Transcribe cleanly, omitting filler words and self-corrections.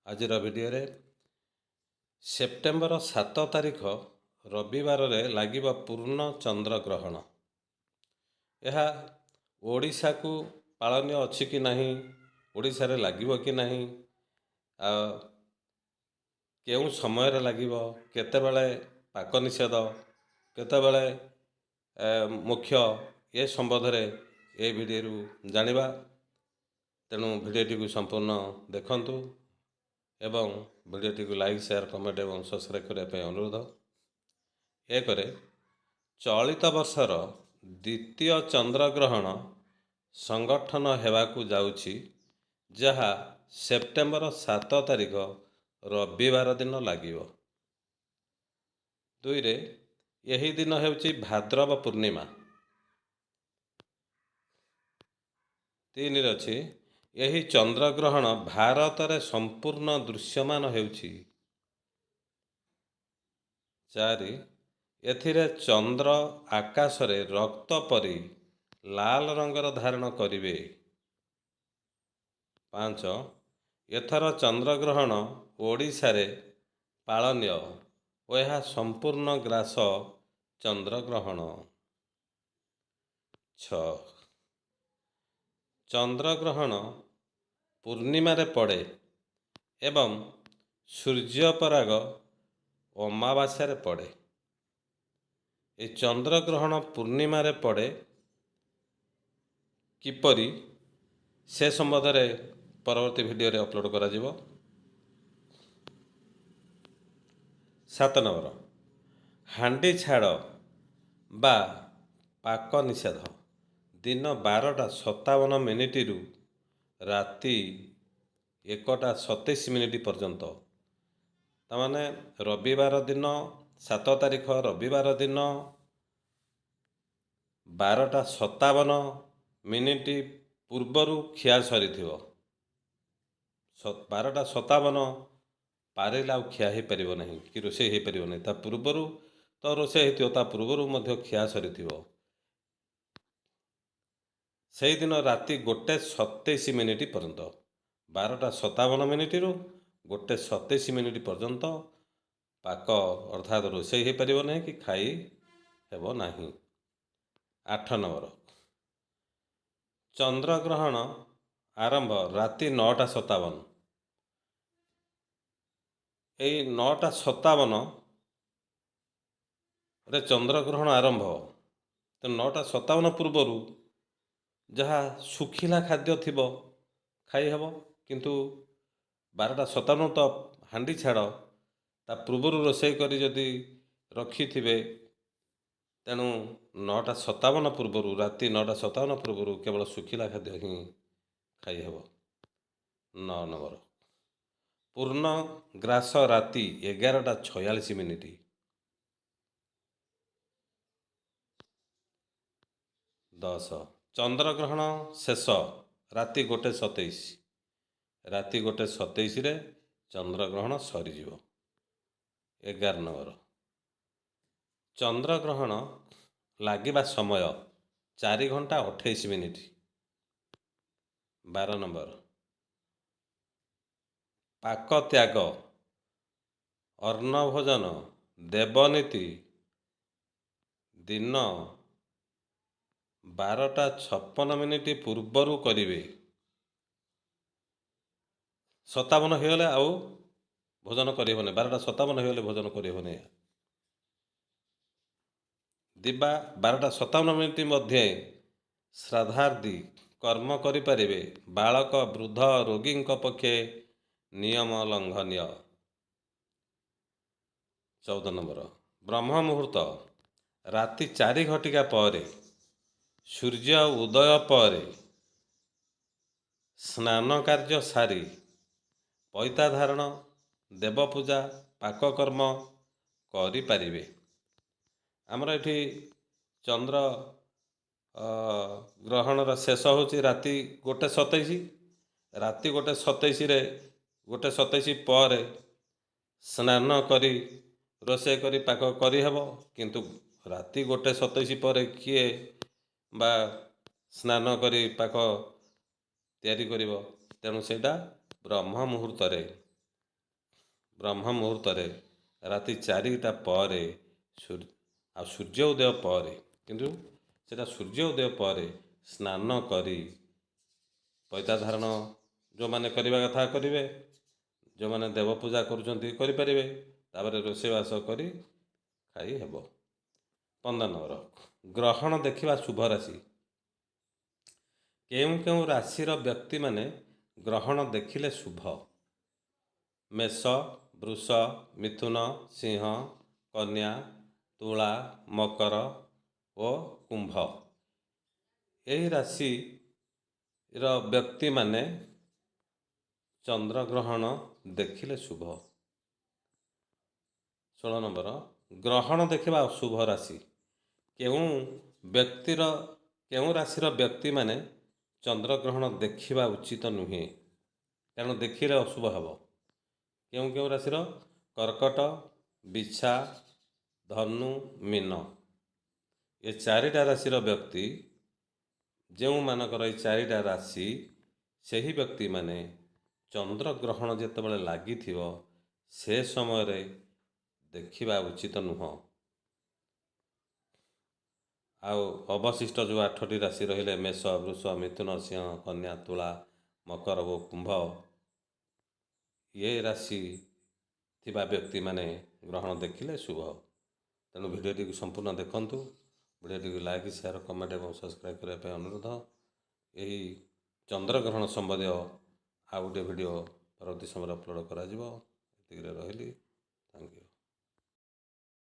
ଆଜିର ଭିଡ଼ିଓରେ ସେପ୍ଟେମ୍ବର 7 ତାରିଖ ରବିବାରରେ ଲାଗିବ ପୂର୍ଣ୍ଣ ଚନ୍ଦ୍ରଗ୍ରହଣ। ଏହା ଓଡ଼ିଶାକୁ ପାଳନୀୟ ଅଛି କି ନାହିଁ, ଓଡ଼ିଶାରେ ଲାଗିବ କି ନାହିଁ, ଆଉ କେଉଁ ସମୟରେ ଲାଗିବ, କେତେବେଳେ ପାକ ନିଷେଧ, କେତେବେଳେ ମୁଖ୍ୟ, ଏ ସମ୍ବନ୍ଧରେ ଏ ଭିଡ଼ିଓରୁ ଜାଣିବା। ତେଣୁ ଭିଡ଼ିଓଟିକୁ ସମ୍ପୂର୍ଣ୍ଣ ଦେଖନ୍ତୁ ଏବଂ ଭିଡ଼ିଓଟିକୁ ଲାଇକ୍, ସେୟାର, କମେଣ୍ଟ ଏବଂ ସବସ୍କ୍ରାଇବ୍ କରିବା ପାଇଁ ଅନୁରୋଧ। ଏକରେ ଚଳିତ ବର୍ଷର ଦ୍ୱିତୀୟ ଚନ୍ଦ୍ରଗ୍ରହଣ ସଂଗଠନ ହେବାକୁ ଯାଉଛି, ଯାହା ସେପ୍ଟେମ୍ବର 7 ତାରିଖ ରବିବାର ଦିନ ଲାଗିବ। ଦୁଇରେ ଏହି ଦିନ ହେଉଛି ଭାଦ୍ରବ ପୂର୍ଣ୍ଣିମା। ତିନିରେ ଅଛି, ଏହି ଚନ୍ଦ୍ରଗ୍ରହଣ ଭାରତରେ ସମ୍ପୂର୍ଣ୍ଣ ଦୃଶ୍ୟମାନ ହେଉଛି। ଚାରି, ଏଥିରେ ଚନ୍ଦ୍ର ଆକାଶରେ ରକ୍ତ ପରି ଲାଲ ରଙ୍ଗର ଧାରଣ କରିବେ। ପାଞ୍ଚ, ଏଥର ଚନ୍ଦ୍ରଗ୍ରହଣ ଓଡ଼ିଶାରେ ପାଳନୀୟ ଓ ଏହା ସମ୍ପୂର୍ଣ୍ଣ ଗ୍ରାସ ଚନ୍ଦ୍ରଗ୍ରହଣ। ଛଅ, ଚନ୍ଦ୍ରଗ୍ରହଣ ପୂର୍ଣ୍ଣିମାରେ ପଡ଼େ ଏବଂ ସୂର୍ଯ୍ୟପରାଗ ଅମାବାସ୍ୟାରେ ପଡ଼େ। ଏ ଚନ୍ଦ୍ରଗ୍ରହଣ ପୂର୍ଣ୍ଣିମାରେ ପଡ଼େ କିପରି, ସେ ସମ୍ବନ୍ଧରେ ପରବର୍ତ୍ତୀ ଭିଡ଼ିଓରେ ଅପଲୋଡ଼ କରାଯିବ। 7 ନମ୍ବର, ହାଣ୍ଡି ଛାଡ଼ ବା ପାକ ନିଷେଧ ଦିନ 12ଟା 57 ମିନିଟରୁ ରାତି 1ଟା 27 ମିନିଟ୍ ପର୍ଯ୍ୟନ୍ତ। ତାମାନେ ରବିବାର ଦିନ, 7 ତାରିଖ ରବିବାର ଦିନ 12ଟା 57 ମିନିଟ୍ ପୂର୍ବରୁ ଖିଆ ସରିଥିବ। 12ଟା 57 ପାରିଲେ ଆଉ ଖିଆ ହେଇପାରିବ ନାହିଁ କି ରୋଷେଇ ହେଇପାରିବ ନାହିଁ। ତା ପୂର୍ବରୁ ତ ରୋଷେଇ ହେଇଥିବ, ତା ପୂର୍ବରୁ ମଧ୍ୟ ଖିଆ ସରିଥିବ। ସେଇଦିନ ରାତି 1 27 ମିନିଟ୍ ପର୍ଯ୍ୟନ୍ତ, 12ଟା 57 ମିନିଟ୍ରୁ 1 27 ମିନିଟ୍ ପର୍ଯ୍ୟନ୍ତ ପାକ ଅର୍ଥାତ୍ ରୋଷେଇ ହେଇପାରିବ ନାହିଁ କି ଖାଇ ହେବ ନାହିଁ। 8 ନମ୍ବର, ଚନ୍ଦ୍ରଗ୍ରହଣ ଆରମ୍ଭ ରାତି 9ଟା 57। ଏଇ 9ଟା 57ରେ ଚନ୍ଦ୍ରଗ୍ରହଣ ଆରମ୍ଭ। ତେଣୁ 9ଟା 57 ପୂର୍ବରୁ ଯାହା ଶୁଖିଲା ଖାଦ୍ୟ ଥିବ ଖାଇହେବ, କିନ୍ତୁ 12ଟା 57 ତ ହାଣ୍ଡି ଛାଡ଼। ତା ପୂର୍ବରୁ ରୋଷେଇ କରି ଯଦି ରଖିଥିବେ, ତେଣୁ 9ଟା 57 ପୂର୍ବରୁ, ରାତି 9ଟା 57 ପୂର୍ବରୁ କେବଳ ଶୁଖିଲା ଖାଦ୍ୟ ହିଁ ଖାଇହେବ। 9 ନମ୍ବର, ପୂର୍ଣ୍ଣ ଗ୍ରାସ ରାତି 11ଟା 46 ମିନିଟ୍। 10, ଚନ୍ଦ୍ରଗ୍ରହଣ ଶେଷ ରାତି 1:27। ରାତି 1:27ରେ ଚନ୍ଦ୍ରଗ୍ରହଣ ସରିଯିବ। 11 ନମ୍ବର, ଚନ୍ଦ୍ରଗ୍ରହଣ ଲାଗିବା ସମୟ 4 ଘଣ୍ଟା 28 ମିନିଟ୍। 12 ନମ୍ବର, ପାକ ତ୍ୟାଗ, ଅନ୍ନଭୋଜନ, ଦେବନୀତି ଦିନ 12ଟା 56 ମିନିଟ୍ ପୂର୍ବରୁ କରିବେ। 57 ହେଇଗଲେ ଆଉ ଭୋଜନ କରିହେବନି। 12ଟା 57 ହେଇଗଲେ ଭୋଜନ କରିହେବନି। ଦିବା 12ଟା 57 ମିନିଟ୍ ମଧ୍ୟେ ଶ୍ରାଦ୍ଧାଦି କର୍ମ କରିପାରିବେ। ବାଳକ, ବୃଦ୍ଧ, ରୋଗୀଙ୍କ ପକ୍ଷେ ନିୟମ ଲଙ୍ଘନୀୟ। 14 ନମ୍ବର, ବ୍ରହ୍ମ ମୁହୂର୍ତ୍ତ ରାତି 4 ଘଟିକା ପରେ, ସୂର୍ଯ୍ୟ ଉଦୟ ପରେ ସ୍ନାନ କାର୍ଯ୍ୟ ସାରି ପଇତା ଧାରଣ, ଦେବପୂଜା, ପାକକର୍ମ କରିପାରିବେ। ଆମର ଏଠି ଚନ୍ଦ୍ର ଗ୍ରହଣର ଶେଷ ହେଉଛି ରାତି 1:27। ରାତି 1:27ରେ, 1:27 ପରେ ସ୍ନାନ କରି ରୋଷେଇ କରି ପାକ କରିହେବ, କିନ୍ତୁ ରାତି 1:27 ପରେ କିଏ ବା ସ୍ନାନ କରି ପାକ ତିଆରି କରିବ? ତେଣୁ ସେଇଟା ବ୍ରହ୍ମ ମୁହୂର୍ତ୍ତରେ। ବ୍ରହ୍ମ ମୁହୂର୍ତ୍ତରେ ରାତି 4ଟା ପରେ ଆଉ ସୂର୍ଯ୍ୟ ଉଦୟ ପରେ, କିନ୍ତୁ ସେଇଟା ସୂର୍ଯ୍ୟ ଉଦୟ ପରେ ସ୍ନାନ କରି ପଇତା ଧାରଣ ଯେଉଁମାନେ କରିବା କଥା କରିବେ, ଯେଉଁମାନେ ଦେବ ପୂଜା କରୁଛନ୍ତି କରିପାରିବେ, ତାପରେ ରୋଷେଇବାସ କରି ଖାଇ ହେବ। 15 ନମ୍ବର, ଗ୍ରହଣ ଦେଖିବା ଶୁଭ ରାଶି। କେଉଁ କେଉଁ ରାଶିର ବ୍ୟକ୍ତିମାନେ ଗ୍ରହଣ ଦେଖିଲେ ଶୁଭ? ମେଷ, ବୃଷ, ମିଥୁନ, ସିଂହ, କନ୍ୟା, ତୁଳା, ମକର ଓ କୁମ୍ଭ। ଏହି ରାଶିର ବ୍ୟକ୍ତିମାନେ ଚନ୍ଦ୍ରଗ୍ରହଣ ଦେଖିଲେ ଶୁଭ। 16 ନମ୍ବର, ଗ୍ରହଣ ଦେଖିବା ଅଶୁଭ ରାଶି। କେଉଁ ବ୍ୟକ୍ତିର କେଉଁ ରାଶିର ବ୍ୟକ୍ତିମାନେ ଚନ୍ଦ୍ରଗ୍ରହଣ ଦେଖିବା ଉଚିତ ନୁହେଁ, କାରଣ ଦେଖିଲେ ଅଶୁଭ ହେବ? କେଉଁ କେଉଁ ରାଶିର? କର୍କଟ, ବିଛା, ଧନୁ, ମୀନ। ଏ ଚାରିଟା ରାଶିର ବ୍ୟକ୍ତି, ଯେଉଁମାନଙ୍କର ଏଇ ଚାରିଟା ରାଶି, ସେହି ବ୍ୟକ୍ତିମାନେ ଚନ୍ଦ୍ରଗ୍ରହଣ ଯେତେବେଳେ ଲାଗିଥିବ ସେ ସମୟରେ ଦେଖିବା ଉଚିତ ନୁହଁ। ଆଉ ଅବଶିଷ୍ଟ ଯେଉଁ 8ଟି ରାଶି ରହିଲେ, ମେଷ, ବୃଷ, ମିଥୁନ, ସିଂହ, କନ୍ୟା, ତୁଳା, ମକର ଓ କୁମ୍ଭ, ଏ ରାଶି ଥିବା ବ୍ୟକ୍ତିମାନେ ଗ୍ରହଣ ଦେଖିଲେ ଶୁଭ। ତେଣୁ ଭିଡ଼ିଓଟିକୁ ସମ୍ପୂର୍ଣ୍ଣ ଦେଖନ୍ତୁ। ଭିଡ଼ିଓଟିକୁ ଲାଇକ୍, ସେୟାର, କମେଣ୍ଟ ଏବଂ ସବସ୍କ୍ରାଇବ୍ କରିବା ପାଇଁ ଅନୁରୋଧ। ଏହି ଚନ୍ଦ୍ରଗ୍ରହଣ ସମ୍ବନ୍ଧୀୟ ଆଉ ଗୋଟିଏ ଭିଡ଼ିଓ ପରବର୍ତ୍ତୀ ସମୟରେ ଅପଲୋଡ଼ କରାଯିବ। ଏତିକିରେ ରହିଲି। Thank you.